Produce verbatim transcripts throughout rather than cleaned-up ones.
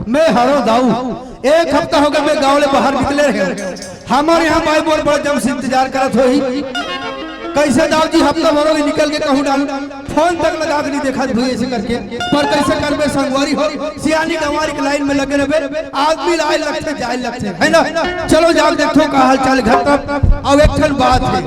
मैं हरो दाऊ, एक हफ्ता होगे मैं गांव ले बाहर निकले रहेंव। हमर इहां बाई मोर बड़ जम से इंतजार करत होही। कइसे दाऊ जी, हफ्ता भर होगे निकल के कहूं डाहर फोन तक लगा के नइ देखत भई अइसे करके। पर कइसे करबे संगवारी हो, सियानी गंवारी के लाइन में लगे रहिबे, आदमी ल आए लगथे, जाए लगथे, है ना? चलो जाके देखथों का हाल चाल घर तक। अउ एक ठन बात हे,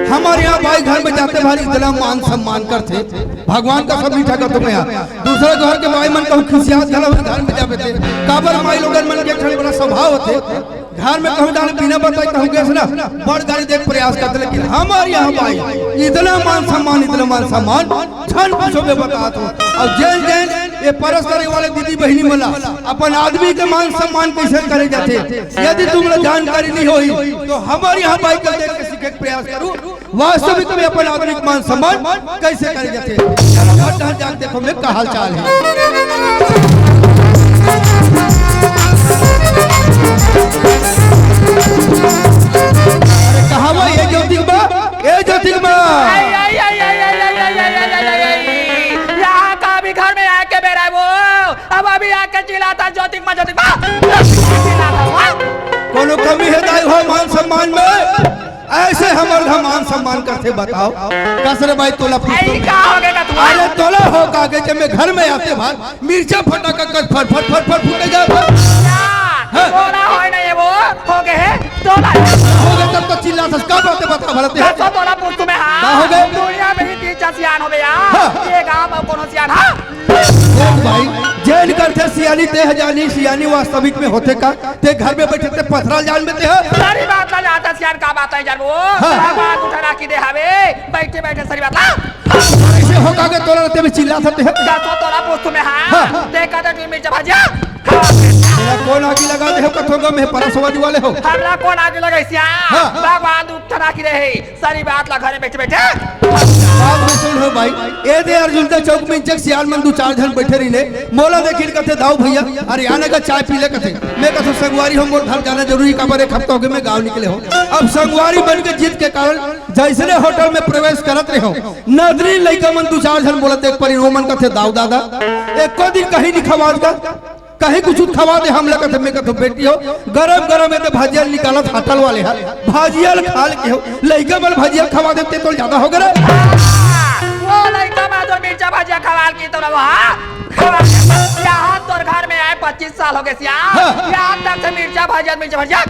हमर इहां बाई घर में जाते भारी इतना मान सम्मान करथे, भगवान कसम नइ ठगत हों मैं। दूसरा घर के बाई मन कहूं खिसियात घलो घर में जाबे ते, काबर माई लोगन मन के एक ठन बड़ा स्वभाव होथे, घर में कहूं डाहर बिना बताए कहूं गेस ना, बड़ गारी देके प्रयास करथे, लेकिन हमर इहां बाई इतना मान सम्मान, इतना मान सम्मान, झन पूछो मैं बतात हों। अउ जेन जेन ये परस करे वाले दीदी बहिनी मन ला अपन आदमी के मान सम्मान कइसे करे जाथे, यदि तुमला जानकारी नइ होही तो हमर इहां बाई के देख के सीखे के प्रयास करू। वास्तविक में अपन आदमी के मान सम्मान कइसे करे जाथे। चलो घर डाहर जाके देखों मैं का हाल चाल हे। अरे कहां बा ये ज्योति के मां, ये ज्योति के मां। आई, आई, आई, आई। इहां का अभी घर में आए के बेरा हे वो, अब अभी आके चिल्लात हे ज्योति के मां, ज्योति के मां। चिल्लात हे, हां? कोनो कमी हे दाई हो मान सम्मान में? अइसे हमर घर मान सम्मान करथे बताओ। कस रे बाई तोला पूछ आई, तो मैं। का होगे का तुम्हार? अरे तोला हो का गे, जब मैं घर में आते भार मिर्चा फटाका कस फट फट फट फट फूटे जात हे। यार, हां। तोला होय नइ हे वो, होगे हे तोला। होगे तब तो चिल्लात हस, का बात हे बता भला ते। कस तोला पूछ तो मैं, हां? का होगे? दुनिया में ही तीन चार सियान होबे यार। हां। ये गांव में कोनो सियान, हां? देख भाई, जेन करथे सियानी तेह जानी, सियानी वास्तविक में होथे का? ते घर में बइठे ते पथरा ल जानबे ते ह। सारी बात ला जानथस सियान, का बात हे जानबो? हां। भगवान उठा राखी दे हवे, बइठे बइठे सारी बात ला। अइसे हो का गे तोला रहिते में चिल्लात हस ते ह? कस तोला पूछ तो मैं, हां? हां। ते कते तू मिर्चा भजिया? हां। तेला कोन आगी लगा दे हो कथों गा में परसवादी वाले हो? हमला कोन आगी लगाइस सियान? हां। भगवान उठा राखी दे हे। सारी बात ला घरे बइठे बइठे। बात में सुन हो भाई, ए दे अर्जुन के चौक में इंचक सियान मन दू चार झन बइठे रहिने, मोला देखिन कथे, "दाऊ भइया, अरे आने का चाय पी ले," कथे। मैं कथों, "संगवारी हो, मोर घर जाना जरूरी, काबर एक हफ्ता होगे मैं गांव निकले हों।" अब संगवारी मन के जिद के कारण जइसने होटल में प्रवेश करत रहेंव, नदनी लइका मन दू चार झन बोलत देख परिन, ओ मन कथे, "दाऊ दादा, एको दिन कहीं नइ खवात का?" कहीं कुछ खवा दे हमला कथे, मैं कथों बेटी हो, गरम गरम ए दे भजिया निकालत होटल वाले ह, भजिया ल खा ले के हो, लइका मन भजिया खवा देते तो जादा होगे रे। वो लइका मन तो मिर्चा भजिया खवा के तो रहो, हां? खवा के। इहां तोर घर में आए पच्चीस साल होगे सियान। हां। इहां तक से मिर्चा भजिया, मिर्चा भजिया।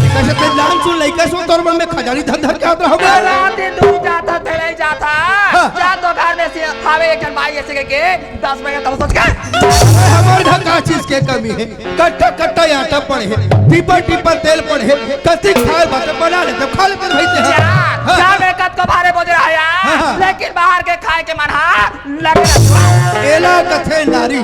कइसे ते नानसुन लइका सो तोर मन में खजानी धर धर के आत रहोगे। रात दिन दूध जाता, थैला ही जाता। हां। जा तो घर में से हावे एक ठन बाई अइसे के दस बजे तब सोच के। अरे, हमर घर का चीज के कमी हे? कट्टा कट्टा आटा पड़े हे, टीपर टीपर तेल पड़े हे, कति खाए बात बना लेते, खा लेते भाई ते। जा, हां। जा बे, कतको भारे बोझ रहा यार, हां, हां। लेकिन बाहर के खाए के मन हा लगे रहता। एला कथे नारी,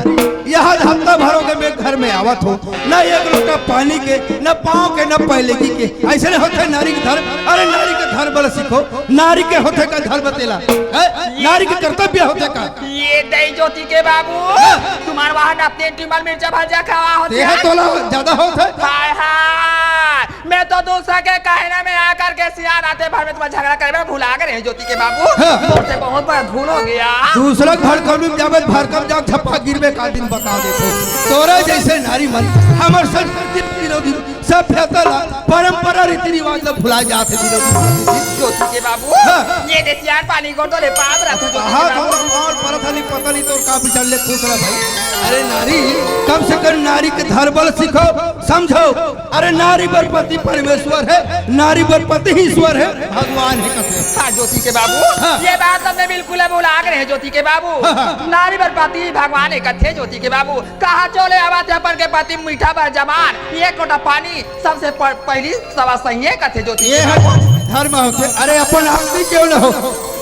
इहां हफ्ता भर होगे मैं घर में आवत हों, न एक लोटा पानी के, न पांव के, न पैलेगी के, अइसने होथे नारी के धरम। अरे नारी के धरम बल सीखो, नारी के होथे का धरम तेला, हैं? नारी के कर्तव्य होथे का? ये दई ज्योति के बाबू, हाँ। तुम्हार वहां अपने टीमल मिर्चा भजिया खवा होथे। तेहा तोला ज्यादा होत हे। हाय, हाय, मैं तो दूसरा के कहना में आकर के सियान आते भर में तुम्हार झगड़ा करे में भुला गए रहे ज्योति के बाबू। हाँ। मोर से बहुत बड़ा भूल हो गया। दूसरा के भड़कम में जाबे, भड़कम जाके झपा गिरबे का दिन बता देथे। तोरे जइसे नारी मन हमर संस्कृति विरोधी सभ्यता ला, परंपरा, रीति रिवाज ला भुलाए जात हे दिनों दिन। ज्योति के बाबू, हाँ। ये दे सियान पानी को तो ले पाप रहा था, ज्योति के हाँ, बाबू। हाँ, और परत हली पता नहीं तो का विचार ले खुश रहा भाई। अरे नारी, कम से कम नारी के धर्म बल सीखो, समझो। अरे नारी बर पति परमेश्वर हे, नारी बर पति ही ईश्वर हे, भगवान हे कथे। हाँ, ज्योति के बाबू, हाँ। ये बात हमने बिल्कुल भुला गए हैं ज्योति के बाबू। हाँ, हाँ। नारी बर पति भगवान हे कथे ज्योति के बाबू। कहाँ चले आवा थे अपन के पति मीठा बर जबान, एक लोटा पानी सबसे प-, पहली सवा सही हे कथे ज्योति ये के है बाबू। धर्म होथे। अरे अपन आदमी क्यों न हो,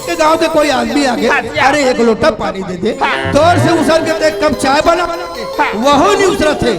ये गांव के कोई आदमी आगे, हाँ, क्या? अरे एक लोटा पानी दे दे, हाँ। तोर से उसल के ते कप चाय बना, हाँ। वहू नहीं उतरत हे।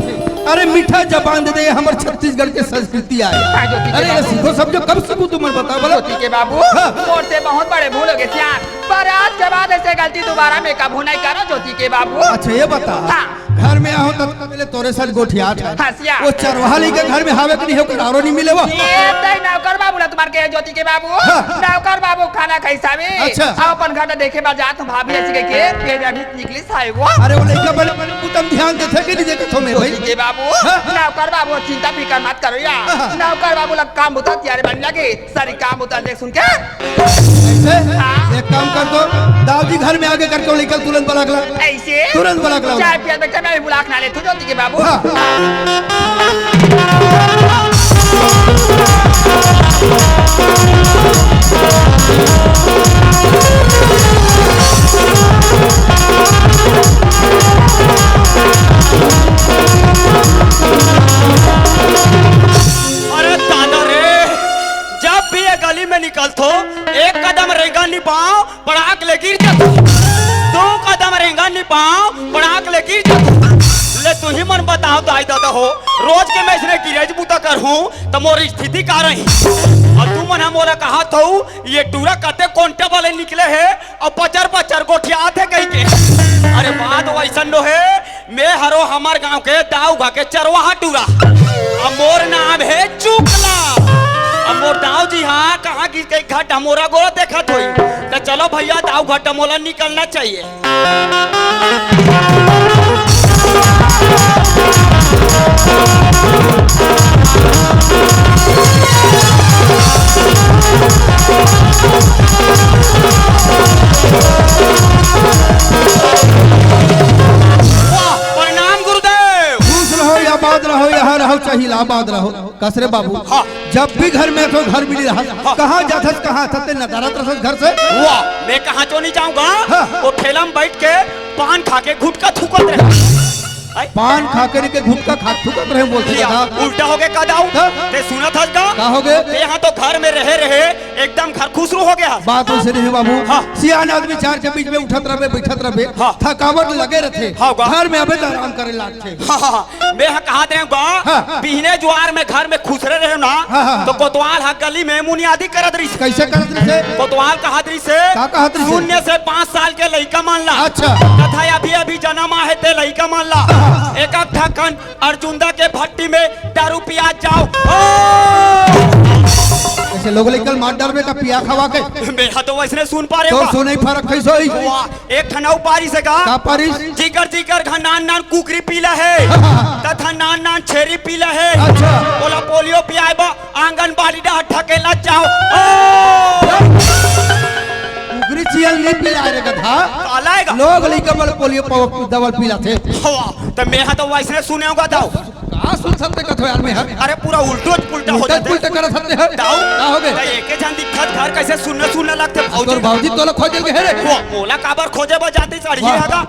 अरे मीठा जबान दे दे, ये हमर छत्तीसगढ़ के संस्कृति आय। हाँ, ज्योति के अरे ये बाबू। सीखो सब जो कब सीखू तुम बता बोलो। ज्योति के बाबू, हाँ। मोर से बहुत बड़े भूल हो गए सियान, पर आज के बाद ऐसे गलती दोबारा मैं कभू नहीं करो ज्योति के बाबू। अच्छा ये बता, हाँ। घर में आहो तो पहले तोरे साथ गोठियात हे। हँसिया। वो चरवाहा लइका घर में हावे कि नहीं, ओकर आरो नहीं मिले वो। ये तय नौकर बाबू ला तुम्हार के ज्योति के बाबू। हाँ। नौकर बाबू खाना खाइस हावे। अच्छा। अब अपन घर ला देखे बर जात हँव भाभी अइसे कहिके, फेर अभी निकलिस हावे वो। अरे वो लइका बने, बने पुतम ध्यान देथे कि नहीं देखे तो मैं भाई। ज्योति के बाबू। हाँ। नौकर बाबू चिंता फिकर मत करो या। हाँ। नौकर बाबू ला काम बुता तियारे बन लगे। सारी काम उतार दे सुन के। ऐसे? हाँ। एक काम कर तो, दाऊ जी घर में आगे करके वो लइका तुरंत बलाक ला। ऐसे? तुरंत बलाक ला। चाय पिया बैठे, मैं भी बुलाक ना ले, तू ज्योति के बाबू। हाँ। अरे दादा रे, जब भी ये गली में निकलथों, एक कदम रेंगन नहीं पाँव, पड़ाक ले गिर जाथों। दो कदम रेंगन नहीं पाँव, पड़ाक ले गिर जाथों। ले तुही मन बताव दाई दादा हो, रोज के मैं अइसने गिरेज बुता करहूँ, त मोर स्थिति का रही? अउ तुमन ह मोला कहत हव, ये टूरा कते कोंटा वाले निकले हे, अउ पचर पचर गोठियात हे कहिके। अरे बात वइसन नोहे, मैं हरों हमर गांव के दाऊ घर के चरवाहा टूरा। अउ मोर नाम हे चुकला। अउ मोर दाऊ जी हा कहाँ गिस के घाट मोला गोरा देखत होही। त चलो भइया दाऊ घर मोला निकलना चाहिए। वाह, प्रणाम गुरुदेव। खुश रहो, आबाद रहो, यहाँ रहो, चाहे इलाहाबाद रहो। कस रे बाबू, हाँ। जब भी घर में तो घर मिली रहा, हाँ। कहाँ जाथस, कहाँ आथस, ते नदारत रहस घर से। वाह, मैं कहाँ चो नहीं जाऊंगा। हाँ। वो ठेला में बैठ के पान खा के गुटखा थूकत रहे। पान खा के गुटखा खा थूकत रहे बोलथे या, दादा। उल्टा हो गे का दाऊ? हाँ। ते सुनत हस का? का हो गे? ते यहाँ तो घर में रहे रहे एकदम घर खुसरू हो गे। बात वइसे नहीं बाबू। हाँ। सियान आदमी चार के बीच में उठत रहबे, बैठत रहबे, हाँ। थकावट लगे रहिथे। हाँ, गा। घर में आबे त आराम करे लागथे। हाँ, हाँ, हाँ। मैं ह कहा दे गा, हाँ, हाँ। बिहने जुआर में घर में खुसरे रहे ना, हाँ, हाँ, हाँ। तो कोतवाल ह गली में मुनियादी करत रहिस। कइसे करत रहिस? कोतवाल कहत रहिस, का कहत रहिस? शून्य से पाँच साल के लइका मन ला। अच्छा। कथे अभी अभी जनम आहे ते लइका मन ला। हाँ, हाँ। एक एक ठकन अर्जुंदा के भट्टी में दारू पिया जाओ। ओ! अइसे लोग लइका ल मार डारबे का पिया खवा के? मैं ह तो वइसने सुन पा रहे तो हो। सुनई फरक कइसे होही? वाह, एक ठन अउ पारिस हे का? का पारिस? जिकर जिकर घर नान नान कुकरी पीला हे, तथा नान नान छेरी पीला हे। अच्छा। ओला पोलियो पियाए बर आंगनबाड़ी डहर ढकेला जाओ। ओ! कुकरी चियल नहीं पिलाए रे गधा। काला हे का? लोग लइका मन पोलियो पाव-, दवा पिलाथे। हवा, त मैं ह तो वइसने सुने होगा दाऊ। का सुन सकथे कथो यार मैं ह? अरे पूरा उल्टो पुल्टा हो उल्टा जाथे। पुल्टा करत हते हर। दाऊ, का हो गे? त एके झन दिखत घर कइसे सुन्ना सुन्ना लगथे भौजी। तोर भौजी तोला खोजे ल गे हे रे। वो मोला काबर खोजे बर जातिस अड़ही वाह। हगा?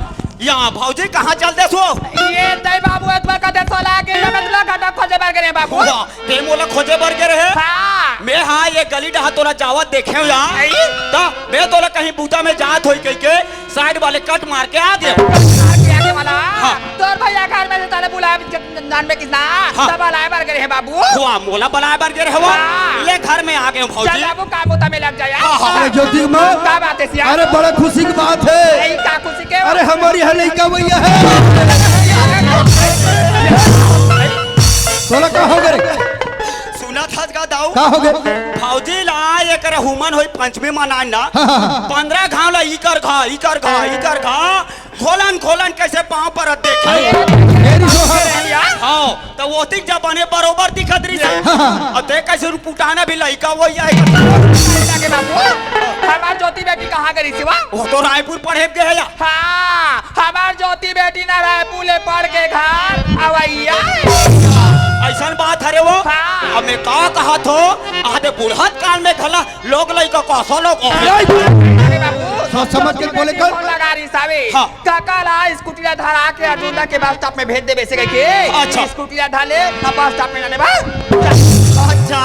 या भौजी कहाँ चल देस वो? ये तय बाबू एतवा का देस वाला आके ये मतलब घाटा खोजे बर गे रे बाबू। वाह, ते मोला खोजे बर गे रहे? हाँ। मैं हाँ ये गली डहा तोला जावत देखे हूँ यार। आई? त मैं तोला कहीं बूता में जात होही कहिके side वाले cut मार के आ गेंव। आगे, आगे वाला। हाँ। तोर भैया घर में से तोला बुलाए जानबे किसना? हाँ। तब बलाए बर गे रहे बाबू। हुआ मोला बलाए बर गे रहे हुआ। हाँ। ले घर में आ गेंव भौजी। चल बाबू, काम होता में लग जा यार। हाँ, हाँ। अरे ज्योति के माँ। का बात हे सिया? अरे बड़ा खुशी की बात हे। अरे का खुशी के? अरे हमर इहाँ लइका भैया हे। तोला का हो गे रे? सुनत हस का दाऊ? का हो गे? भौजी ला एकर हुमन होई पंचमी मनाए ना। हाँ, हाँ, हाँ। पंद्रह घाव ला इकर घा, इकर घा, इकर घा। खोलन खोलन कइसे पाँव परत देखे। अरे, मेरी सोहर। हाँ, त ओतिक जब बने बरोबर दिखत रहिस हे। हाँ, हाँ। अउ ते कइसे रुपुटाना भी लइका वही आए। के बाबू, हमर ज्योति बेटी कहाँ गे रहिस हे वा? वो तो रायपुर पढ़े गे हे या। हाँ, हमर ज्योति बेटी ना रायपुर ले पढ़ के घर अवइया हे। अइसन बात हरे वो। हाँ। अब मैं का कहत हों, आधे बुढ़त काल में घला लोग लइका कइसे लोग। अरे बाबू, सोच समझ के बोले कर। फोन लगा रहिस हावे। हाँ। काका ला स्कूटी ला धरा के अर्जुंदा के बस स्टॉप में भेज देबे अइसे कहिके। अच्छा। स्कूटी ला धर ले, अब बस स्टॉप में लाने बा। अच्छा।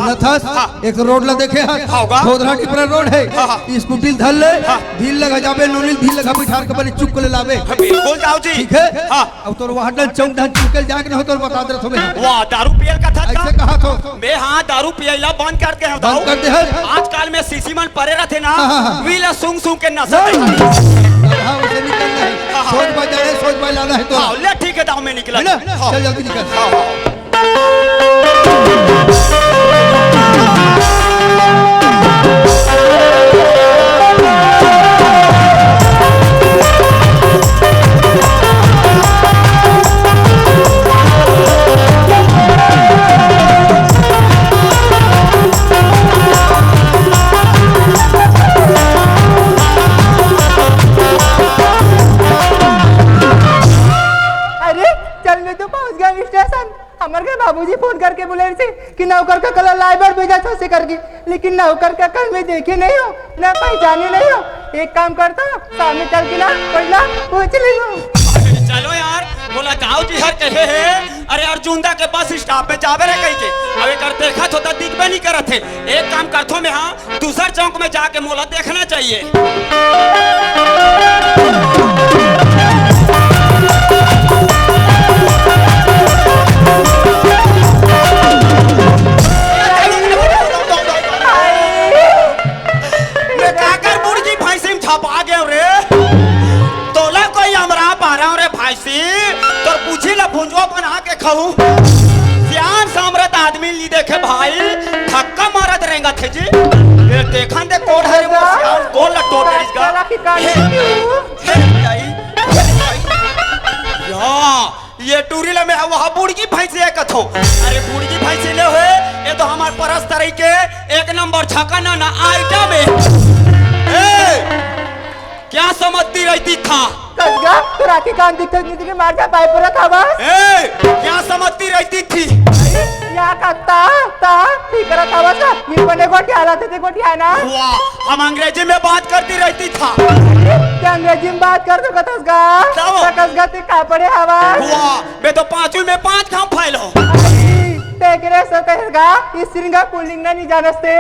सुनत हस? हाँ। एक तो रोड ला देखे हस? हाँ, होगा। धोधरा टिपरा रोड हे। हाँ, हाँ। स्कूटी ला धर ले, हाँ। धीर लगा जाबे, नोनी ला धीर लगा बिठार के बने चुक ले लाबे। हाँ, बिल्कुल दाऊ जी। ठीक हे? हाँ। अब तोर वहाँ डन चौक डन चुक ले जाके नहीं हो, तोर बता दे तुम्हें। वाह, दारू पियल का था अइसे का? कहा तो। मैं हाँ दारू पियला बंद कर दे हँव बंद दाऊ। कर दे हस? आजकल में शीशी मन परे रहिथे ना, हाँ, हाँ, हाँ। वीला सूंघ सूंघ के नशा नहीं। चढ़। हाँ, उसे निकलना है। हाँ, हाँ। सोच बाजार है, सोच बाजार लाना है तो। हाँ, ले, ठीक है, दाऊ, मैं निकला। है ना? हाँ। चल, जल्दी निकल। हाँ, हाँ। अरे, चल, मैं तो पहुंच गया स्टेशन। हमर घर बाबूजी फोन करके बोले रहिसे कि नौकर काका ला लाए बर भेजा थस करके, लेकिन नौकर काका मैं देखे नहीं हो, ना पहचाने नहीं हो। एक काम करता, सामने चल के ना, पहला पूछ ली। चलो यार, मोला दाऊ जी हर कहे हे, अरे अर्जुंदा के बस स्टॉप में जाबे रे कहिके, अब एकर देखत होता दिखबे नहीं करत हे। एक काम करथो मैं, हाँ, दूसर चौक में जाके मोला देखना चाहिए। मैं काकर बुड़की भैंसी में झपा गयो रे? तोला कोई अमरा पा रहा रे भैंसी, तोर पूछी ला भुंजवा बना के खाऊ। सियान सामरत आदमी ली देखे भाई, धक्का मारत रेंगत हे जी। ये देखन दे कोढ़ा रे, वो सियान गोल लटो तेरी का। चला की काट हे, क्यों? हे जाई, हे जाई। या, ये टूरी ला मैं वहाँ बुड़की भैंसी है कथो। अरे बुड़की भैंसी ले होए, ये तो हमार परस तरई के एक नंबर छका ना ना आइटम है। ए, क्या समझती रहती था? कसगा, तोर आँखी कान दिखत नहीं, तुझे मार जा, पाए पूरा था बस। ए, क्या समझती रहती थी? या कत्ता, ता, ठीक रहा था बस, ये बने गोटिया लाते थे, गोटिया ना। वाह, हम अंग्रेजी में बात करती रहती था। ते अंग्रेजी में बात कर सकत हस गा? तब? सकस गा, ते का पढ़े हवस? वाह, मैं तो पांचवी में पांच घाम फैल हूँ। अरे, ते करे सकत हस गा, स्त्रीलिंग पुल्लिंग ना नहीं जानस ते?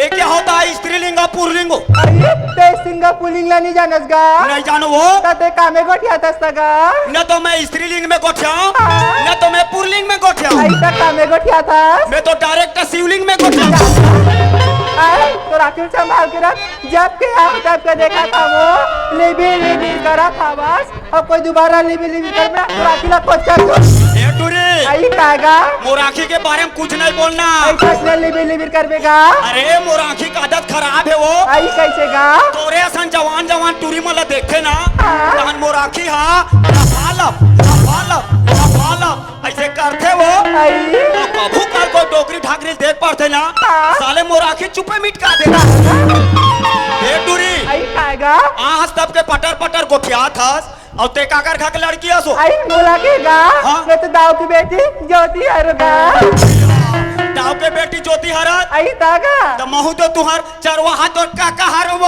ये क्या होता है स्त्रीलिंग और पुल्लिंग? अरे, ते सिंगा पुलिंग ला नहीं जानस गा? नहीं जानो वो। त ते कामे गोठियाथस गा? न तो मैं स्त्रीलिंग में गोठियाऊं, हाँ। न तो मैं पुल्लिंग में गोठियाऊं। आई त कामे गोठियाथस? मैं तो डायरेक्ट शिवलिंग में गोठियाऊं। आई, तोर आँखी ल संभाल के रख। जब के आओ, तब के देखा था वो। लिबी, लिबी करा था बस। अब कोई दोबारा लिबी लिबी करबे, मोर आँखी ला कोचर दो। ए टूरी। आई का गा? मोर आँखी के बारे में कुछ नहीं बोलना। आई कस ले लिबी लिबी करबे गा? अरे मोर आँखी के आदत खराब हे वो। आई कैसे गा? तोरे असन जवान जवान टूरी मन ला देखथे ना, हाँ। तहन मोर आँखी हा लफालब, लफालब, लफालब ऐसे करथे वो। आई। अउ कभू कर कोई डोकरी ढाकरी देख पारथे ना, हाँ। साले मोर आँखी चुपे मिटका देथे। ए टूरी। आई का गा? आज तब के पटर पटर गोठियाथस। अउ ते काकर घर के लड़की हस ओ? आई मोला के गा, हाँ? मैं तो दाऊ के बेटी ज्योति हरँव गा। दाऊ के बेटी ज्योति हरँव? आई ता गा। त महूँ तो तुँहर चरवाहा तोर काका हरँव ओ।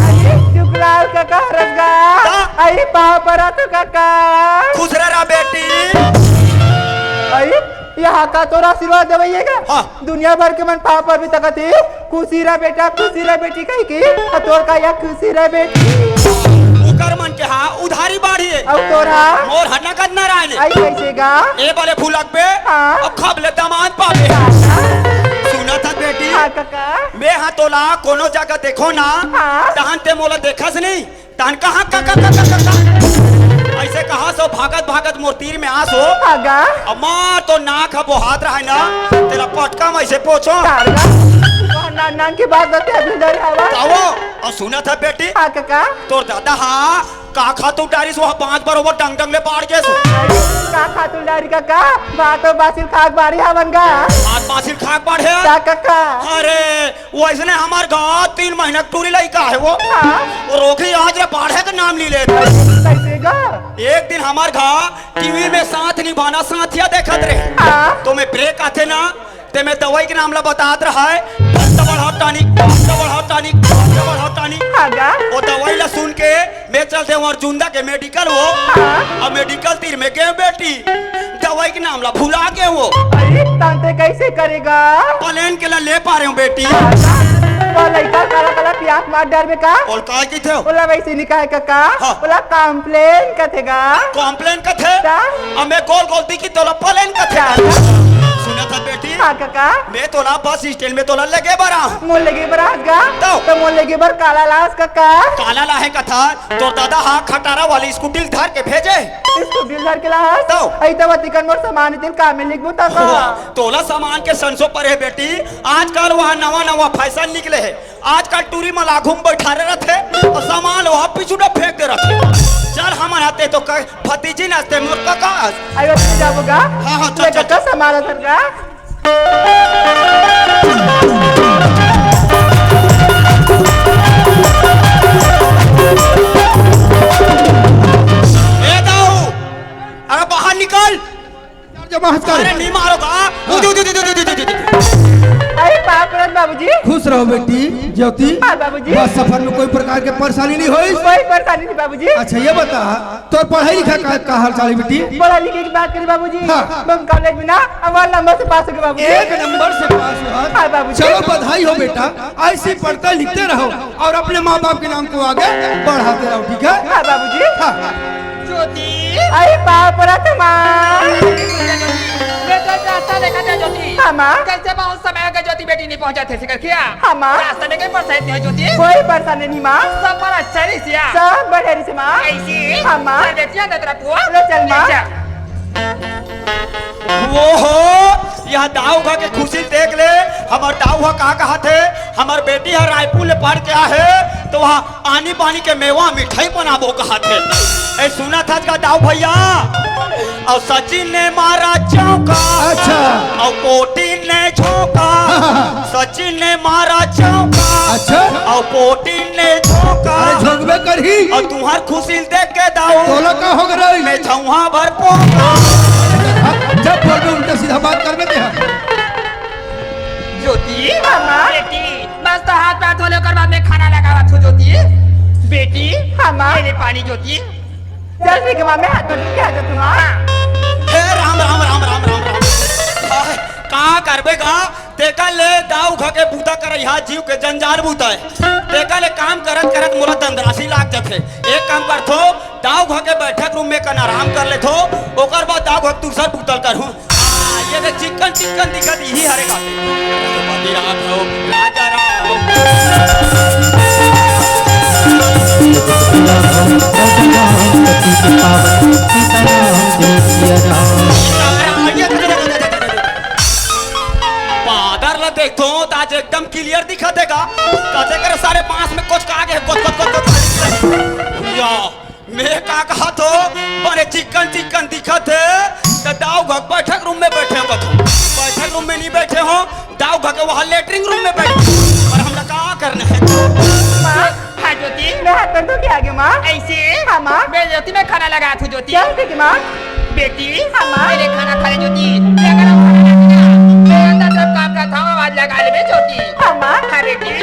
आई सुखलाल काका हरँव गा। ता? आई पाँव परत हँव काका। खुश रह रा बेटी। आई यहाँ का तोर आशीर्वाद देवइया गा। हाँ। दुनिया भर के मन पाँव परबे त कथे, "खुशी रह बेटा, खुशी रह बेटी," कहिके, अउ तोर का या खुशी रह बेटी। उकर मन के हाँ उधारी बाढ़ी हे। अउ तोर हा? मोर हा नगद नारायण हे। आई कैसे गा? ए बले फुलकबे, हाँ। अउ खबले दमांद पाबे। हाँ। सुनत हस बेटी? हाँ काका। मैं हा तोला कोनो जगह देखों ना, हाँ। तहन ते मोला देखस नहीं। तहन कहाँ का, का, का, का, का, का? अइसे कहस ओ भागत, भागत मोर तीर में आस ओ। आगा। अउ मार तो नाक ह बोहात रहय ना, तेला पटका म अइसे पोछों। तारगा। वहाँ नान, नान के बात बते अभी डर हवा। तावो, अउ सुनत हस बेटी? हाँ, काका। तोर दादा हा, का खातू डारिस, वहाँ बाँस बरोबर डंग, डंग ले बाढ़ गेस ओ। का खातू डारी काका? बाँस तो बासिल खाक बाढ़े हवन गा। बाँस बासिल खाक बाढ़े? का काका? अरे, वइसने हमर घर तीन महीना के टूरी लइका हे वो। हाँ। वो रोगी आज रे बाढ़े के नाम ली लेत। कइसे गा? एक दिन हमर घर टीवी में साथ निभाना साथिया देखत रहे। हाँ। तो मैं ब्रेक आथे ना, ते में दवाई के नाम ला बतात रहय, double hot tonic, double hot tonic, double hot tonic. हाँ गा। वो दवाई ला सुन के मैं चल देवँव अर्जुंदा के मेडिकल वो। हाँ। अउ मेडिकल तीर में गेंव बेटी, दवाई के नाम ला भुला गेंव वो। अरे, तहन ते कइसे करे गा? प्लेन के ला ले पारेंव बेटी। हाँ, गा। वो लइका काला काला पियास मार डरबे का? ओला का कहिथे? ओला वइसे नइ कहे काका। हाँ। ओला कॉम्प्लेन कथे गा। कॉम्प्लेन कथे? ता? अउ मैं गोल गोल दिखी तोला प्लेन कथे। ता? सुनत हस बेटी? हाँ कका। मैं तोला बस स्टैंड में तोला लेगे बर आंव। मोर लेगे बर आस गा? तो? तो मोर लेगे बर काला लास कका? काला लाहे कथा, तोर दादा हा खटारा वाली स्कूटी ल धर के भेजे। स्कूटी ल धर के लास? तो? अई त वतिकन मोर सामान इतिल का में लिखबो त का? वाह, तोला सामान के संसो परे हे बेटी। आजकल वहाँ नवा नवा फैशन निकले हे। आजकल टूरी मन आघू में बैठारे रथे अउ सामान वहाँ पीछू डा फेंक दे रथे। चल हमन आते तो कह, भतीजी नाचते मोर कका अस। अयो, जाबो गा? हाँ, हाँ, चल, ले चल, कका, चल। सामान ल धर गा। ए दाऊ, अरे बाहर निकल। जमा हंस कर। अरे नहीं मारो का? उदी, उदी, उदी। अरे बाप रे बाबूजी। खुश रहो बेटी ज्योति। हाँ बाबूजी। बस सफर में कोई प्रकार के परेशानी नहीं होई? कोई परेशानी नहीं बाबूजी। अच्छा ये बता, तोर पढ़ाई लिखाई का, का हाल चाल है बेटी? पढ़ाई लिखाई की बात करी बाबूजी। हाँ। मैं कॉलेज में ना अव्वल नंबर से पास हो गया बाबूजी। एक नंबर से पास हुआ? हाँ बाबूजी। चलो बधाई हो बेटा, ऐसी पढ़ते लिखते रहो और अपने माँ बाप के नाम को आगे बढ़ाते रहो, ठीक है? हाँ बाबूजी। हाँ। ज्योति। अरे बाप रे माँ। मैं तो रास्ता देखा था ज्योति। हाँ माँ। कैसे बहुत समय हो गया ज्योति बेटी नहीं पहुंचा थे सिकर किया? हाँ माँ। रास्ता में कोई परेशानी नहीं हो ज्योति? कोई परेशानी नहीं माँ। सब पर अच्छा रही सिया। सब बढ़िया रही से माँ। ऐसी? हाँ माँ। चल बेटिया अंदर तेरा पुआ। ले चल माँ। ले जा। वो हो, यह दाऊ घर के खुशी देख ले। हमर दाऊ घर का कहा थे, हमर बेटी हर रायपुर ले पढ़ के आ है, तो वहाँ आनी बानी के मेवा मिठाई बनाबो कहा थे। ए, सुना था का दाऊ भैया? और सचिन ने मारा चौका। अच्छा। और कोटिन ने झोंका। सचिन ने मारा चौका। अच्छा। और कोटिन ने झोंका। अरे झोंकबे करही। और तुम्हार खुशी देख के दाऊ। तोला का हो गए? मैं झौहा भर पोका। जब बोलबे उल्टा सीधा बात करबे ते। ज्योति। हाँ, माँ। बेटी, बस तो हाथ पैर धो ले, ओकर बाद में खाना लगावा थू ज्योति। बेटी, हाँ, माँ। ये ले पानी ज्योति। जल्दी के माँ, मैं हाथ धो के आ जाती हूँ, हाँ। हे राम, राम, राम, राम, राम, राम। आह, का करबे गा? तेकर ले दाऊ घर के बूता करई हा जीव के जंजाल बूता है। तेकर ले काम करत करत मोला दंदरासी लाग जाथे। एक काम करथो, दाऊ घर के बैठक रूम में कन आराम कर लेथो, ओकर बाद दाऊ घर के दूसर बूता ल करहूँ। हाँ, ये दे चिक्कन चिक्कन दिखत इही हरे गाते। राजा राम। बादर ला देखथो त आज एकदम क्लियर दिखत हे गा। कते करे सारे बांस में कोचका गे, कोच, कोच, कोच, कोच। या, मैं का कहत हो, बने चिक्कन चिक्कन दिखत हे, त दाऊ घर बैठक रूम में बैठे हो कथो। बैठक रूम में नहीं बैठे हो, दाऊ घर के वहाँ लेटरिन रूम में बैठे हो। और हमला का करना है? माँ, हाँ ज्योति। मैं हाथ पैर धो के आ गई माँ। ऐसे? हाँ माँ। मैं ज्योति, मैं खाना लगा थू ज्योति। क्या बेटी माँ? बेटी, हाँ माँ। मेरे खाना खा ले ज्योति। मैं गरम खाना ला दिया। मैं अंदर सब काम करता हूँ, आवाज लगा ले बे ज्योति। हाँ माँ। हाँ बेटी।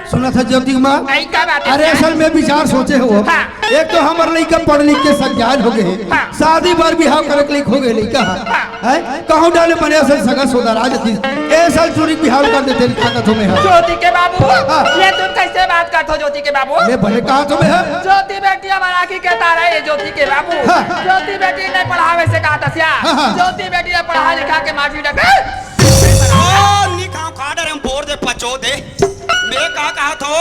सुना था ज्योति की माँ? आई का बात है? अरे असल में विचार सोचे हो। हाँ। एक तो हमर लइका पढ़ लिख के सज्ञान हो गए। हाँ। शादी बर बिहाव करे के लइक हो गए लइका। हाँ। हैं? कहूँ डाले बने असन सगा सोदा राज थी। ए साल चूरी बिहाव कर देते, का कथो मैं, हाँ। ज्योति के बाबू, हाँ। ये तुम कैसे बात करत हो ज्योति के बाबू? मैं भले कहा तो मैं, हाँ। ज्योति बेटी हमारा आँखी के तारा है ज्योति के बाबू। हाँ। ज्योति बेटी नहीं पढ़ावे से कहा था सिया। हाँ, हाँ। ज्योति बेटी ने पढ़ा लिखा के माटी डके। ओ, निकाम खा डरे हम बोर दे पचो दे। मैं का कहा थो?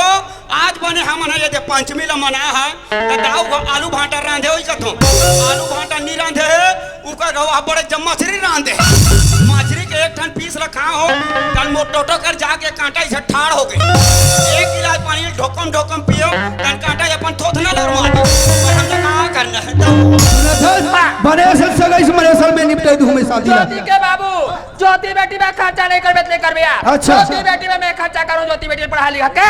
आज बने हमन ह ये दे पंचमी ल मना है, त दाऊ ह आलू भांटा रांधे होई कथो। आलू भांटा नी रांधे हे, उकर गवा बड़े जम मछरी रांधे। मछरी के एक ठन पीस ल खाओ, तन मोर टोटो कर जाके कांटा इसे ठाड़ हो गई। एक गिलास पानी ढोकम ढोकम पियो, तन कांटा अपन थोथना लर मार दे। पर हमने का करना है तब? सुना था? बने असल सगाई से मने असल में निपटाई दूं मैं शादी ला। ज्योति के बाबू, ज्योति बेटी में खर्चा नहीं करबे, नहीं करबे यार। अच्छा। ज्योति बेटी में मैं खर्चा करूँ, ज्योति बेटी पढ़ा लिखा के।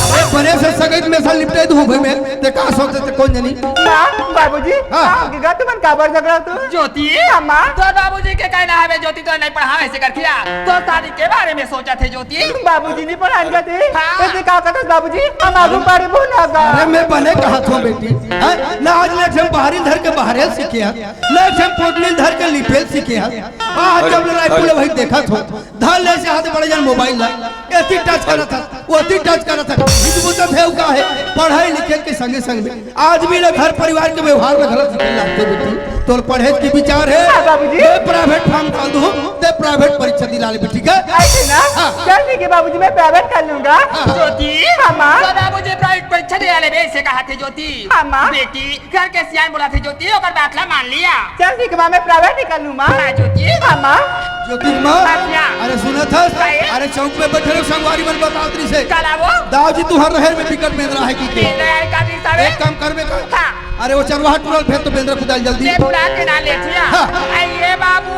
अरे बने से सगई में सा लिपटे दूँ भाई मैं, ते का सोचे ते कौन जानी? माँ, बाबूजी, हाँ। का हो गया? तुमन काबर झगड़ा तू? ज्योति? हाँ, माँ। तोर बाबूजी के कहना है बे, ज्योति तो नहीं पढ़ावे से कर किया। तो शादी के बारे में सोचा थे ज्योति? बाबूजी नहीं पढ़ान जाते। हाँ। ऐसे का कहते बाबूजी? हम आगू पढ़े बोला गा। अरे मैं बने कहा था बेटी, हैं? ना आज ले हम बाहरी धर के बाहरे सीखे हैं, ना हम पोटली धर के लिपेल सीखे हैं। आज जब लड़ाई पुले भाई देखा थो, धर ले से हाथ बड़े जन मोबाइल ला, ऐसी टच करत था। ओती टच करत हे, हिच बुझत हे का हे। पढ़ाई लिखे के संगे संग में आदमी ल घर परिवार के व्यवहार में घलत सीखे लागथे बेटी। तोर पढ़े के विचार हे? हाँ बाबूजी। मैं प्राइवेट फॉर्म डाल दूँ, ते प्राइवेट परीक्षा दिला ले बेटी के। ऐसे ना? हाँ। चल ठीक है बाबूजी, मैं प्राइवेट कर लूंगा। हाँ। ज्योति। हाँ माँ। तो बाबूजी प्राइवेट परीक्षा दिला ले, ऐसे कहा थे ज्योति। हाँ माँ। बेटी, घर के सियान बोला थे ज्योति, ओकर बात ला मान लिया। चल ठीक है माँ, मैं प्राइवेट निकल लूँ माँ। हाँ ज्योति। हाँ माँ। ज्योति माँ। हाँ भैया। अरे सुनत हस? अरे चौक में बैठे रहो, संगवारी मन बतात रही से। काला वो? दाऊ जी तुहर रहेर में बिकट बेंदरा हे कि के? बेंदरा हे का जी सारे? एक काम कर बे का? हाँ। अरे वो चरवाहा टूरा ल भेज तो बेंदरा कुदाय ल जल्दी। ले बुला के ना ले थिया। हाँ। आइए बाबू।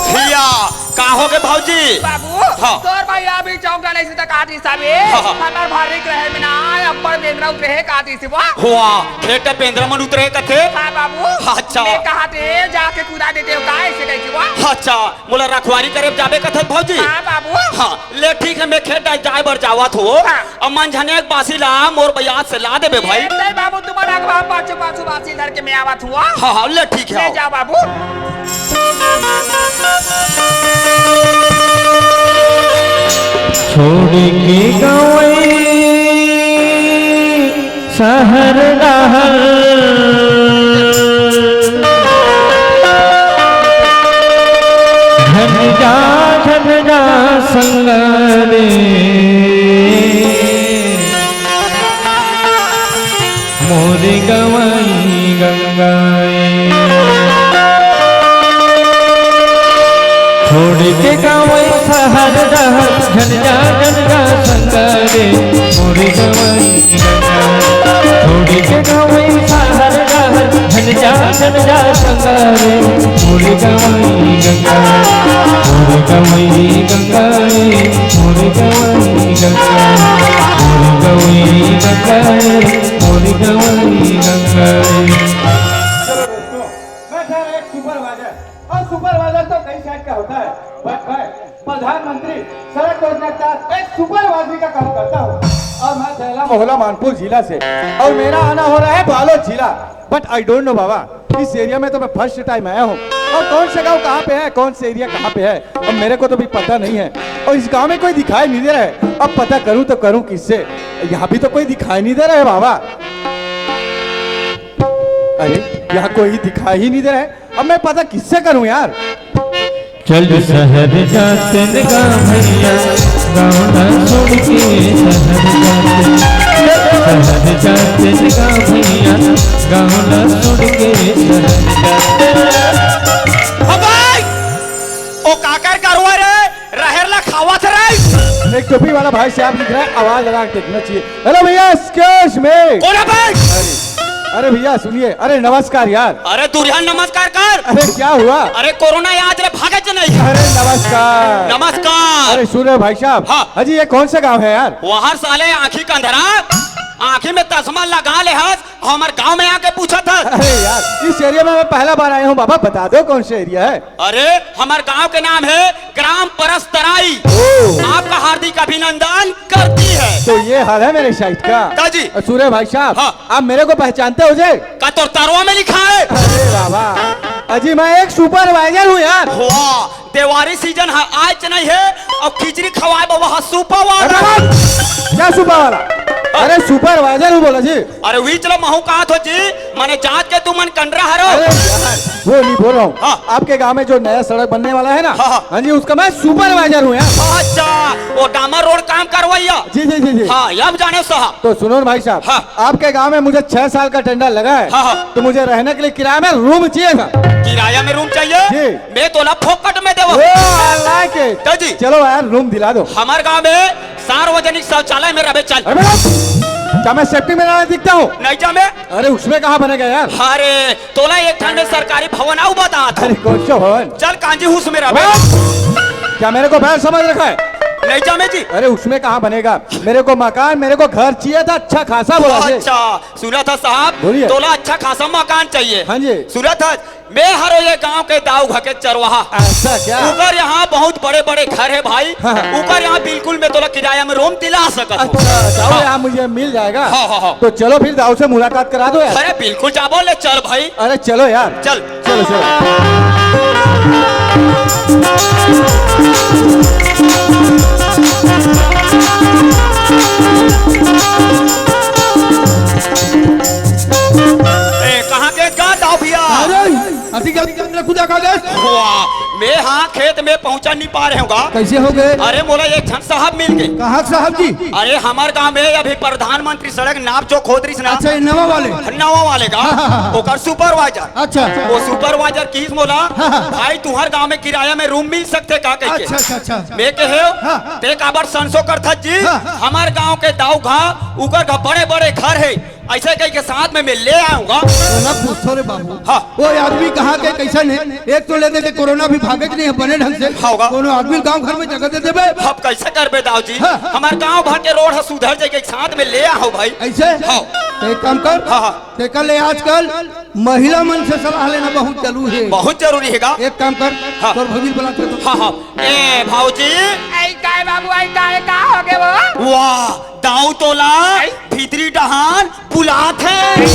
भैया, का हो गे भौजी? बाबू, हाँ। तोर भाई अभी चौक जाने से तक आती साबे। हाँ, हाँ। हमर भारी ग्रह में ना अब्बड़ बेंदरा उतरे हे का आती से वो? हुआ, खेत बेंदरा मन उतरे कथे? हाँ बाबू। अच्छा। मैं कहा थे जाके कुदा देते हो का ऐसे कह के वो? अच्छा, मोला रखवारी करे जाबे कथत भौजी? हाँ बाबू। हाँ, ले ठीक है, मैं खेत जाए बर जावत हो। हाँ। अब मन झने एक बासी ला मोर बयाज से ला देबे भाई। ए, नहीं बाबू, तुम्हारा अगवा पाछू पाछू बासी धर के मैं आवत हुआ। हाँ, हाँ, ले ठीक है, ले आओ। जा बाबू। छोड़ के गवई शहर डहर, झन जा, झन जा संग रे, मोर गवई गंगा ए। छोड़ के गवई शहर डहर, झन जा, झन जा संग रे, मोर गवई गंगा। छोड़ के गवई शहर डहर, झन जा, झन जा संग रे, मोर गवई गंगा। मोर गवई गंगा ए, मोर गवई गंगा। मोर गवई गंगा ए, मोर गवई गंगा ए। चलो दोस्तों, मैं था एक सुपरवाइजर, और सुपरवाइजर तो कई साइड का होता है, बट मैं प्रधानमंत्री सड़क योजना के तहत एक सुपरवाइजरी का काम करता हूँ, और मैं थैला मोहला मानपुर जिला से, और मेरा आना हो रहा है बालोद जिला। बट आई डोंट नो बाबा, इस एरिया में तो मैं फर्स्ट टाइम आया हूँ, और कौन सा गाँव कहाँ पे है, कौन सा एरिया कहाँ पे है, अब मेरे को तो भी पता नहीं है, और इस गाँव में कोई दिखाई नहीं दे रहा है। अब पता करूँ तो करूँ किससे? यहाँ भी तो कोई दिखाई नहीं दे रहा है बाबा। अरे, यहाँ कोई दिखाई ही नहीं दे रहा है, अब मैं पता किससे करूँ यार? चल शहर जाते गा भैया, गाँव ना छोड़ के शहर जाते। शहर जाते गा भैया, गाँव ना छोड़ के शहर जाते। अबे! ओ काकर गरवा रे, रहेर ला खावत रे। एक टोपी वाला भाई साहब दिख रहा है, आवाज लगा के देखना चाहिए। हेलो भैया, एक्सक्यूज मी। कौन है भाई? अरे, अरे भैया सुनिए, अरे नमस्कार यार। अरे दुरिया नमस्कार कर। अरे क्या हुआ? अरे कोरोना आज रे भागे च नहीं। अरे नमस्कार। नमस्कार। अरे सुन रहे हो भाई साहब? हाँ। अजी ये कौन सा गांव है यार? वहाँ साले आँखी का अंधरा, आँखी में चश्मा लगा ले हस, हमर गांव में आके पूछत हस। अरे यार, इस एरिया में मैं पहला बार आया हूँ बाबा, बता दो कौन सा एरिया है? अरे, हमर गांव के नाम है ग्राम परस्तराई। ओ। आपका हार्दिक अभिनंदन करती है। तो ये हाल है मेरे साइड का। का जी? और सुन रहे भाई साहब, हाँ। आप मेरे को पहचानते हो जी? का तोर तरवा में लिखा है? अरे बाबा, अजी मैं एक सुपरवाइजर हूँ यार। वाह, देवारी सीजन है, आज नहीं है, और खिचड़ी खवाए बा वहाँ सुपा वाला। अरे बाबा, क्या सुपा वाला? अरे सुपरवाइजर हूँ बोला जी। अरे वी चलो महू कहा थो जी, माने जात के तुमन कंडरा हरो। अरे यार, वो नहीं बोल रहा हूँ। हाँ। आपके गांव में जो नया सड़क बनने वाला है ना, हाँ, हाँ। हाँ जी, उसका मैं सुपरवाइजर हूँ यार। अच्छा, वो डामर रोड काम करवैया। जी, जी, जी, जी। हाँ, अब जाने साहब। तो सुनो ना भाई साहब, हाँ। आपके गांव में मुझे छह साल का टेंडर लगा है, हाँ, हाँ। तो मुझे रहने के लिए किराया में रूम चाहिए था। किराया में रूम चाहिए? जी। मैं तोला फोकट में देवो। ओ, I like it। तो जी। चलो यार, रूम दिला दो। हमारे गांव में सार्वजनिक शौचालय में रहे, चल। अरे बेटा, क्या मैं सेफ्टी में ना दिखता हूँ? नहीं जा मैं। अरे उसमें कहाँ बनेगा यार? अरे तोला एक ठन में सरकारी भवन आऊ बता। अरे कौन सा भवन? चल कांजी हुस में रहे। अबे, क्या मेरे को बैल समझ रखा है? नहीं जा मैं जी। अरे उसमें कहाँ बनेगा? मेरे को मकान, मेरे को घर चाहिए था अच्छा खासा बोला जी। अच्छा, सुना था साहब, बोलिए। तोला अच्छा खासा मकान चाहिए। हाँ जी। सुना था, मैं हरो ये गांव के दाऊ घर के चरवाहा। ऐसा क्या? उकर यहाँ बहुत बड़े बड़े घर है भाई। हाँ, हाँ। उकर यहाँ बिल्कुल मैं तोला किराया में रूम दिला सकत हूँ। अच्छा, दाऊ हाँ। यहाँ मुझे मिल जाएगा। हाँ, हाँ, हाँ। तो चलो फिर दाऊ से मुलाकात करा दो यार। अरे बिल्कुल जाबो ले चल भाई। अरे चलो यार। चल। चलो, चलो। वाह, मैं हाँ खेत में पहुँचा नहीं पा रहे हूँ गा। कैसे हो गए? अरे मोला एक झन साहब मिल गए। कहाँ साहब जी? अरे हमर गांव में अभी प्रधानमंत्री सड़क नाप जो खोद रहिस ना। अच्छा, ये नवा वाले? नवा वाले का, हाँ, हाँ, हाँ। ओकर सुपरवाइजर। अच्छा। वो सुपरवाइजर किहिस मोला, हाँ, हाँ। भाई तुहर गांव में किराया में रूम मिल सकथे का कहिके। अच्छा, अच्छा, अच्छा। मैं कहे, हाँ, हाँ। ते काबर संसो करथस जी? हाँ, हाँ। हमर गांव के दाऊ घा, उकर घा बड़े-बड़े घर हे। अइसे कहिके साथ में मैं ले आऊंगा। ओला पूछो रे बाबू। हाँ। वो आदमी कहाँ के कइसन हे? एक तो ले दे के कोरोना भी भागे नहीं है बने ढंग से। हाँ, होगा। कोनो आदमी गांव घर में जगह दे देबे। अब कइसे करबे दाऊ जी? हाँ। हमर गांव भर के रोड ह सुधर जाए के साथ में ले आओ भाई। अइसे? हाँ। तो एक काम कर। हाँ, हाँ। तेकर ले आजकल महिला मन से सलाह लेना बहुत जरूरी हे। बहुत जरूरी हे का? एक काम कर, हाँ। तोर भौजी ल बला के तो। हाँ, हाँ। ए भौजी। आई काय बाबू, आई काय, का हो गे वो? वाह, दाऊ तोला आई? भीतरी डहान बुलात हे।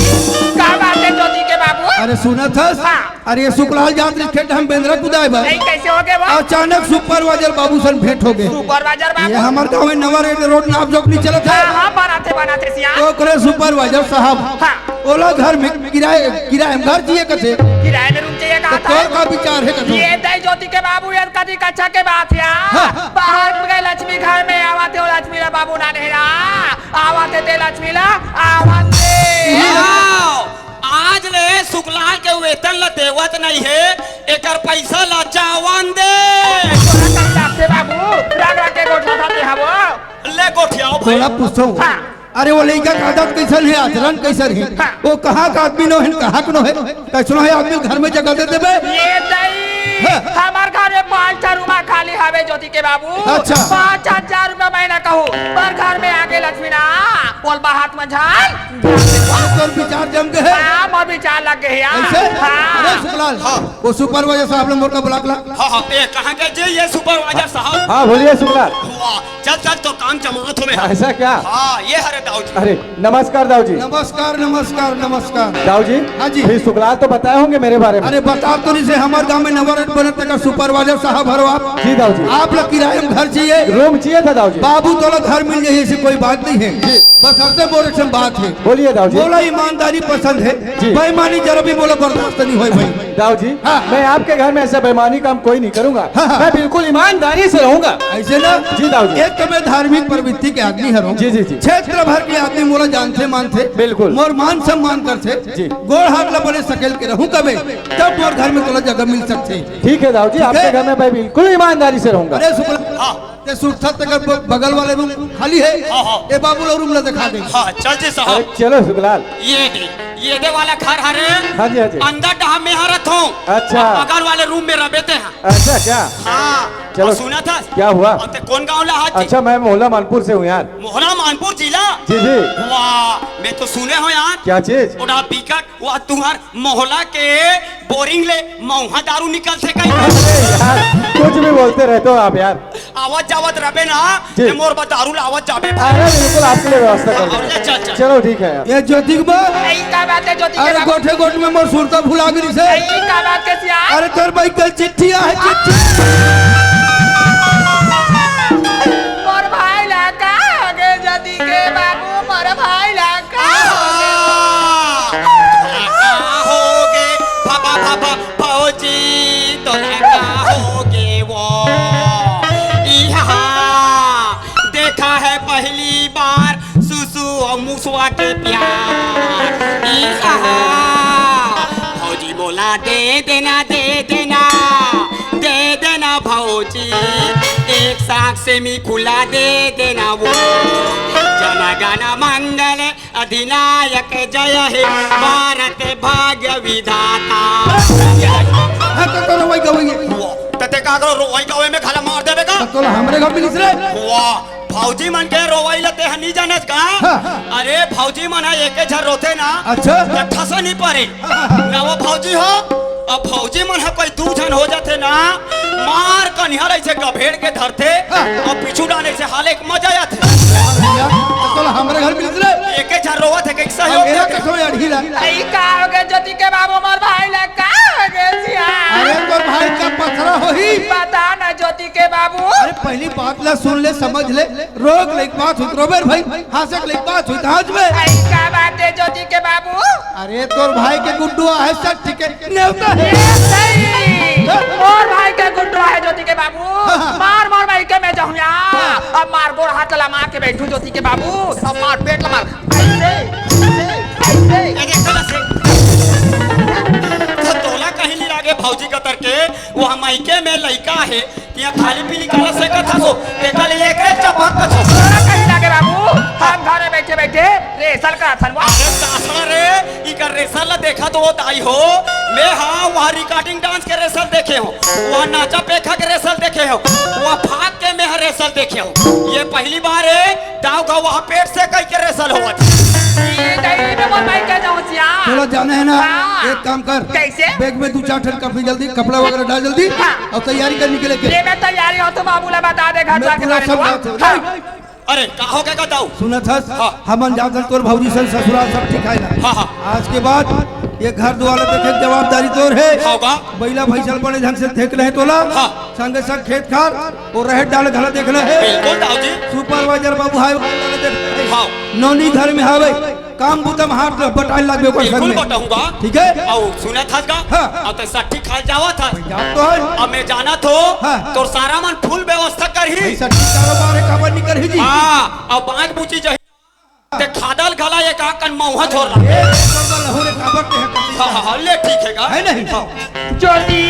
का बात हे ज्योति के बाबू? अरे सुनत हस? हाँ। अरे ये सुकलाल जात रहिस खेत हम बेंदरा कुदाए बर। आई कैसे हो गे वो? अचानक सुपरवाइजर बाबू सन भेंट हो गे। सुपरवाइजर ये बाबू? हमर गांव में नवा रेड रोड नाप जोख नहीं चलत हे। हाँ, हाँ, बनाथे, बनाथे सिया। तो ओकरे सुपरवाइजर साहब हाँ। ओला घर में किराए, किराए में घर चाहिए कथे। किराए में रूम चाहिए कहा तो था। तोर का विचार हे कथे? ये दई ज्योति के बाबू, ये कदी कच्छा के बात हे। हाँ। बाहर गए लक्ष्मी घर में आवत हे, वो लक्ष्मी ला बाबू ना नेहरा। आवत हे ते लक्ष्मी ला, आवत हे। वाह! आज ले सुकलाल के वेतन ला देवत नहीं हे, एकर पैसा ला जावन दे। तोरा कहीं लागथे बाबू, राग राग के गोठा था ते हवो। ले गोठियाओ भाई। तोला पूछो। हाँ। अरे वो लइका के आदत कइसन हे, आचरण कइसन हे? हाँ। वो कहाँ का आदमी नो हे, कहाँ के नो हे? कइसनो हे आदमी घर में जगह दे देबे? ये दई, हाँ। हमर घर में पाँच ठा रूम खाली हवे ज्योति के बाबू। अच्छा। पाँच हजार रुपया महीना कहूँ, पर घर में आगे लक्ष्मी ना, बोल बाहर में झाल। तोर विचार जम गे हे। हाँ, मोर विचार लग गे हे यार। अइसे? हाँ। अरे सुकलाल, हाँ। वो सुपरवाइजर साहब ला मोर करा बुला के ला। हाँ, हाँ, ए, कहाँ के जी ये सुपरवाइजर साहब? हाँ, बोलिए सुकलाल। वाह, चल, चल, तो काम जमात होवे। ऐसा क्या? हाँ, ये हरे दाऊ जी। अरे, नमस्कार दाऊ जी। नमस्कार, नमस्कार, नमस्कार। दाऊ जी, हाँ जी। फिर सुकलाल तो बताए होंगे मेरे बारे में। अरे, बता तो नहीं से, हमर गांव में नवा रोड बनत तेकर सुपरवाइजर साहब हरो आप। जी दाऊ जी। आप ला किराए में घर चाहिए? रूम चाहिए था दाऊ जी। बाबू तोला घर मिल जाही, ऐसी कोई बात नहीं हे। जी। बस हरते मोर एक ठन बात हे। बोलिए दाऊ जी। मोला ईमानदारी पसंद हे। जी। बेईमानी जरा भी मोला बर्दाश्त नहीं होय भाई। दाऊ जी, हाँ। मैं आपके घर में ऐसा बेईमानी काम कोई नहीं करूंगा। हाँ, हाँ। मैं बिल्कुल ईमानदारी से रहूंगा। अइसे ना? जी दाऊ जी। एक तो मैं धार्मिक प्रवृत्ति के आदमी हरों। जी, जी, जी। क्षेत्र भर के आदमी मोला जानथे मानथे। बिल्कुल। मोर मान सम्मान करथे। जी। गोड़ हाथ ला बने सकेल के रहूं कबे, तब मोर घर में तोला जगह मिल सकथे। ठीक है दाऊ जी, ठीक आपके है? घर में मैं बिल्कुल ईमानदारी से रहूंगा। अरे सुकलाल, हाँ। ते सुरता तेकर ब-, बगल वाले रूम खाली हे। हाँ, हाँ। ए बाबू ला रूम ला देखा दे। हाँ, चल जी साहब। अरे चलो सुकलाल। ये दे, ये दे वाला घर हरे। हाँ जी, हाँ जी। अंदर डहा में हरत हूँ। अच्छा। बगल वाले रूम में रबे ते हैं। अच्छा क्या? हाँ। चलो। और सुना था? क्या हुआ? और ते कौन गांव ला हाथ जी? अच्छा, मैं मोहला मानपुर से हूँ यार। मोहला मानपुर जिला? जी, जी। वाह, मैं तो सुने हो यार। क्या चीज? ओड़ा बिकट, वाह, तुम्हार मोहला के बोरिंग ले मऊहा दारू निकलथे कहीं। अरे यार, कुछ भी बोलते रहते हो आप यार। आवत जावत रबे ना, जी। ए मोर बर दारू लावत जाबे। अरे बिल्कुल आपके लिए व्यवस्था कर देंगे। ले चल, चल। चलो ठीक है यार। ए ज्योति के बा। ए, ई का बात हे ज्योति के अरे बाबू? गोठे गोठ में मोर सुरता भुला गिस हे। ए, ई का बात कहिस यार? अरे तोर भाई कल चिट्ठी आहे, चिट्ठी। मोर भाई ला का हो गे ज्योति के बाबू, मोर भाई ला का हो गे? आहा! का हो गे? बाबा, बाबा, भौजी, तोला का हो गे वो? इहा, देखा है पहली बार सुसु और मुसवा के प्यार। इहा, भौजी मोला दे देना, दे देना, दे देना भौजी, एक साथ सेमी खुला दे देना वो। जन गण मंगल अधिनायक जय हे भारत भाग्य विधाता। हाँ, तो, तो रोवई गवई हे। वाह, त ते का करो, रोवई गवई में घला मार देबे का? त तोला हमरे घर मिलिस रे। वाह, भौजी मन के रोवई ला ते ह नी जानस का? हाँ, हाँ। अरे, भौजी मन ह एके झन रोथे ना, अच्छा। त ठसा नी परे। ना वो भौजी हो, अब भौजी मन ह कोई दू झन हो जाथे ना, मार कनिहा अइसे गभेड़ के धरथे, हाँ। अब पीछू डाले से हाले एक मजा आथे। भैया, त तोला हमरे घर मिलिस रे। एके झन रोवत हे, कइसा अब हो ये गया? कसो अड़ही ला। ई का हो गे ज्योति के बाबू, मोर भाई ला का हो गे सिया? अरे तोर भाई का पथरा होही। बता ना ज्योति के बाबू। अरे पहली बात ला सुन ले, समझ ले। रोक ले एक बात हुत रोबे भाई, हाँसे ले एक बात हुत हाँस बे। आई का बात हे ज्योति के बाबू? अरे तोर भाई के गुड्डू आहे सच के नेवता हे। ए सही। बैठू ज्योति के बाबू, अब मार पेट ला मार। ऐसे, ऐसे, ऐसे। ये देख, गलत से। तो तोला कहीं नहीं लागे भौजी कतर के, वहाँ मायके में लइका हे, यहाँ खाली पीली काला से कथा सो, तेका ले लेके चपक कथो। तोला कहीं लागे बाबू, हम घर में बैठे बैठे रेसल का थनवा। अरे सासरा रे, इकर रेसल ला देखा तो वो दाई हो, मैं हाँ वहाँ रिकॉर्डिंग डांस के रेसल देखे हो, वहाँ नाचा पेखा के रेसल देखे हो, वहाँ फाग के मैं रेसल देखे हो। ये पहली बार है, दाव का वहाँ पेट से कई के रेसल होवत। ई दई में मोर माई के जाऊँ सिया। चलो जाने है ना, हाँ। एक काम कर, कैसे? बैग में दो चार ठन कपड़े जल्दी, कपड़ा वगैरह डाल जल्दी, हाँ। और तैयारी कर निकले के। ये मैं तैयारी हो तो बाबू ला बता दे घर मैं जाके पूरा जाने सब को। बात हो, हाँ। नहीं। अरे, का हो गया का दाऊ? सुनत हस? हाँ। हमन जात हन तोर भौजी सन ससुराल, सब ठीक है ना? हाँ, हाँ। आज के बाद ये घर दुआर देखे के जवाबदारी तोर है। हाँ, का? बैला भैंसा ल बड़े ढंग से देख ले तोला। हाँ। संगे संग खेत खार और रहत डाल घला देखना है। बिल्कुल दाऊ जी। सुपरवाइजर बाबू हाय वाला देखना है। हाँ। नौनी घर में हावे। काम बुता में हाथ बटाए लागबे ओकर संग बिल्कुल में। बटाऊंगा। ठीक है? अउ सुनत हस गा? हाँ। अब तो सट्ठी खाए जावत हस। जात तो है। अब मैं जानत हो, हाँ। तोर सारा मन फुल व्यवस्था करही। भाई सट्ठी कारोबार है, काबर नहीं करही जी? हाँ, अब बांच बूची जही। ते खादल घला एक आकन मौहा झोर ला। ए, काबर लहू रे, काबर ते है? हाँ, हाँ, हाँ, ले ठीक है गा। है नहीं? हाँ। ज्योति,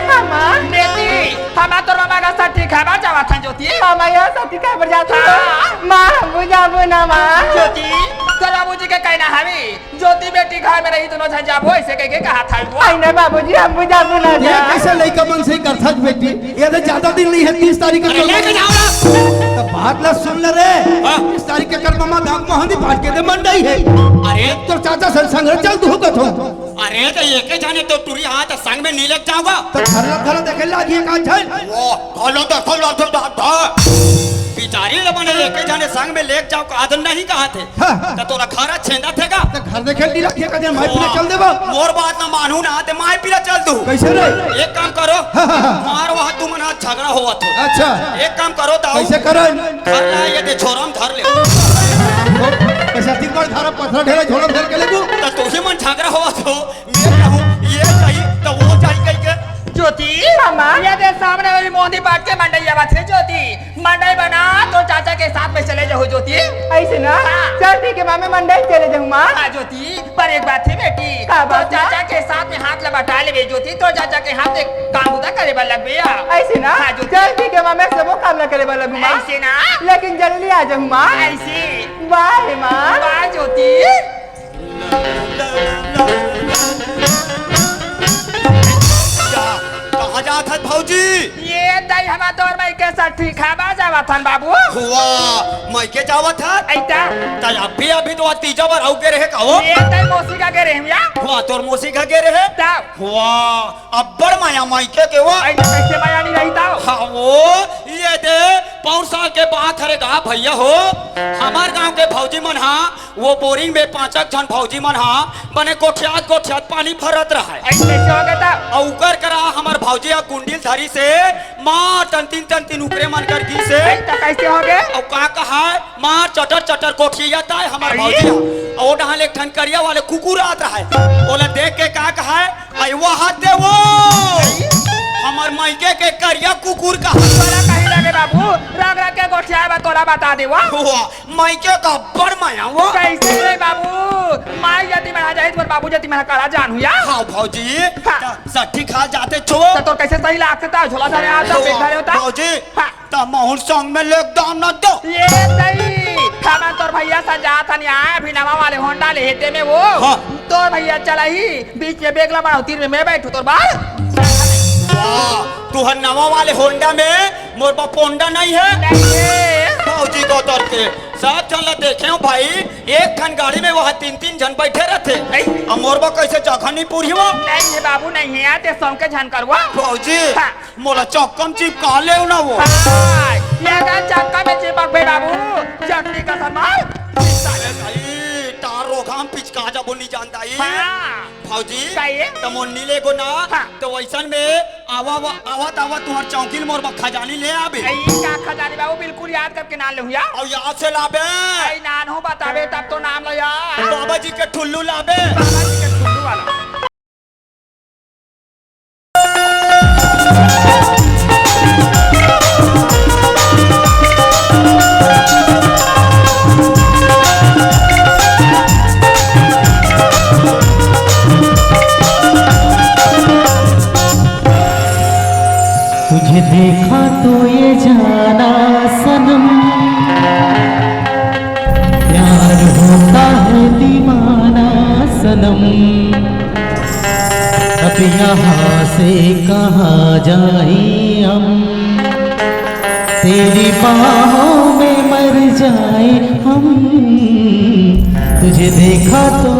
मामा। बेटी, हमार तोर मामा का सट्ठी खाए बर जावत हन ज्योति। मामा यहाँ सट्ठी खाए बर जात हन। हाँ। माँ, हमू जाबो ना माँ। ज्योति, तोर बाबूजी के कहना हवे, ज्योति बेटी घर में रही, दोनों झन जाबो, ऐसे कह के कहा था वो। आई ना बाबूजी, हमू जाबो ना ये जा। कैसे लइका मन से करथस बेटी? ये तो ज्यादा दिन नहीं है, तीस तारीख के अरे लेके जाओ ना। तो बात ला सुन ले रे। हाँ। तीस तारीख के कर मामा गांव मोहंदी पाट के दे मंडई है। अरे। तोर चाचा संग संग चल तू कथो। अरे, तो एके जाने तो टुरी हाथ संग में नी लेके जाऊंगा। तो घर ला, घर देखे लागी एक आध झन। वो, घर ला देखो, ला तो दा-, दा। बिचारी ला बने एके जाने संग में लेके जाओ, का आदन नहीं कहा थे। हाँ। तो तोरा घर छेंदा थे का? तो घर देखे नी लागी एक आध झन, माई पीला चल देबो। मोर बात ना मानू ना, ते माई पीला चल दू। कैसे रे? एक काम करो, हाँ, हाँ, हाँ। मार वहाँ तुमन हाथ झगड़ा होवत हो। अच्छा। एक काम करो, दाऊ। कैसे करे? घर ला ये दे, झोरम धर ले। कैसे तीन बार धारा पथरा ढेरा झोरम धर के ले तू? तो तू ही मन झगड़ा होवत हो। मैं कहूँ, ये जाई, तो वो जाई कहि के। ज्योति, मामा। ये दे सामने वाली मोहंदी पाट के मंडई आवत हे, ज्योति। मंडई बना, तो चाचा के साथ में चले जाहू, ज्योति। ऐसे ना? हाँ। चल ठीक है, माँ, मैं मंडई चले जाहूँ, माँ। हाँ, ज्योति, पर एक बात हे, बेटी। का बात, तो माँ? चाचा के साथ में हाथ ला बटा लेबे, ज्योति, तो चाचा के हाथ में काम बुता करे बर लगबे, या? ऐसे ना? हाँ, ज्योति। चल ठीक है, माँ, मैं सबो काम ला करे बर लगहूँ, माँ। ऐसे ना? लेकिन जल्दी आ जाहूँ, माँ। ऐसे। बाय, माँ। बाय, ज्योति। जा, कहाँ जात हस भौजी? ये दई हमार तोर माई के सट्ठी खाबा जावत हन बाबू। हुआ, मायके जावत हस? ऐता। त अभी, अभी तो तीजा बर आऊ गे रहे का हो? ये दई मौसी का गे रहे हम या। हुआ, तोर मौसी का गे रहे? तब। हुआ, अब्बड़ मया मायके के वो। ऐसा कैसे मया नहीं रही तब? हाँ, वो, ये दे, पौर साल के बात हरे गा भैया हो, हमार गांव के भौजी मन हा वो बोरिंग में पांचक झन भौजी मन हा बने गोठियात गोठियात पानी भरत रहय। ऐसे कैसे हो गया था? अउ उकर करा हमर भौजी ह गुंडील धरी से मार टन तीन टन तीन ऊपरे मन कर गिस हे। ऐसा कैसे हो गया? अउ का कहा, मार चटर चटर गोठियात हे हमर अरे। भौजी ह। अउ ओ डहान ले एक ठन करिया वाले कुकुर आत रहय, ओला देख के का कहा, "अरे वाह देवो, हमर मायके के करिया कुकुर का।" तोला कहीं लगे बाबू, रंग रंग के गोठियाए बा तोला बता देवो। वाह, मायके का बड़ माया वो। कैसे रे बाबू? माई जति मना जाही, तोर बाबू जति मना करा जानू या? हाँ भौजी, हाँ। त सट्ठी खा जाते छो। त तोर कैसे सही लागते ता? झोला धरे आता, तो पेट भरे होता। भौजी, हाँ। त महूर संग में लेके दाम न दो। ये सही। हमन तोर भैया सा जात हन या, अभी नवा वाले होंडा ले हेते में वो। हाँ। तोर भैया चला ही, बीच में बेगला मारो, तीर में मैं बैठू तोर बार। वाह, तुहर नवा वाले होंडा में मोर बा पोंडा नहीं है? नहीं है। भौजी को तरते सब झन ला देखे हो भाई, एक ठन गाड़ी में वहाँ तीन तीन झन बैठे रहते। नहीं। अब मोर बा कैसे जगह नहीं पूरी वो? नहीं है बाबू, नहीं है यार, ते सौं के झन करवा। भौजी, हाँ। मोला चक्का में चिपका ले ना वो। हाँ, ये अगर चक्का में चिपक गए बाबू, चटनी का सामान। अरे भाई, तार रोघा में पिचका जाबो नहीं जानता ही। हाँ। भौजी, का ये? त मोर नी लेगो ना, हाँ। त वैसन में आवा, आवा, आवत, आवत तुहर चौकी ल मोर बर खजानी ले आबे। ए, ई का खजानी बाबू, बिल्कुल याद करके नाम लेहूँ या। अउ याद से लाबे। ए, नान हो बताबे, तब तो नाम लो या। बाबा जी के ठुल्लू लाबे। बाबा जी के ठुल्लू वाला। देखा तो ये जाना सनम, प्यार होता है दीवाना सनम। अब यहाँ से कहाँ जाए हम, तेरी बाहों में मर जाए हम। तुझे देखा तो